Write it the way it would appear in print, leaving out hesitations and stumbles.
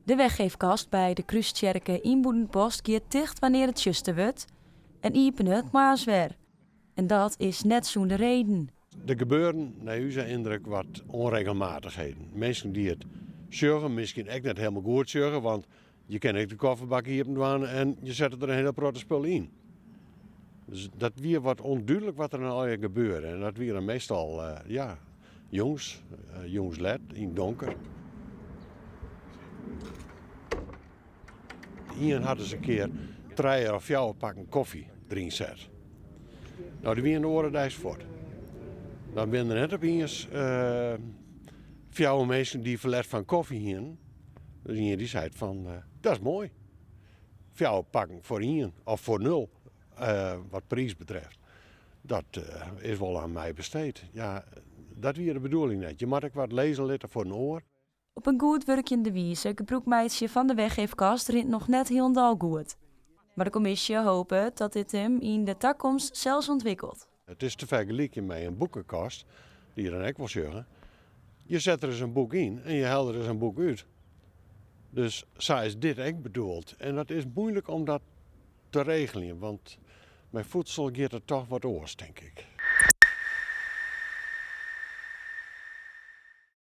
De Weggeefkast by de Krústsjerke yn Bûtenpost giet ticht wannear't it tsjuster wurdt en iepenet moarns wer. En dat is net sûnder reden. Der gebeuren nei ús yndruk wat onregelmatichheden. Minsken dy't it sjogge, miskien ek net hielendal goed sjogge, want je kinne ek de kofferbak iepen dwaan en je sette der in hiele protte spul yn. Dus dat wie wat ûndúdlik wat der no allegear gebeurde. En dat wie dan meastal ja, jûns, jûns let, yn it donker. Ien hat ris in kear trije of fjouwer pakken kofje deryn set. No, dy wiene de oare deis fuort. Dan binne der net opiens fjouwer minsken dy't ferlet fan kofje hienen. Dus ien dy seit fan, dat is moai. Fjouwer pakken foar ien of foar nul, wat priis betreft. Dat is wol oan my besteed. Ja, dat wie de bedoeling net. Je moat ek wat lizze litte foar in oar. Op in goed wurkjende wize gebrûk meitsje fan de Weggeefkast rint noch net hielendal goed. Mar de kommisje hopet dat dit him yn de takomst sels ûntwikkelt. It is te fergelykjen mei in boekekast, dy't je dan ek wol sjogge. Je sette der ris in boek yn en je helje der ris in boek út. Dus sa is dit ek bedoeld. En dat is moeilik om dat te regeljen, want mei voedsel giet it toch wat oars, tink ik.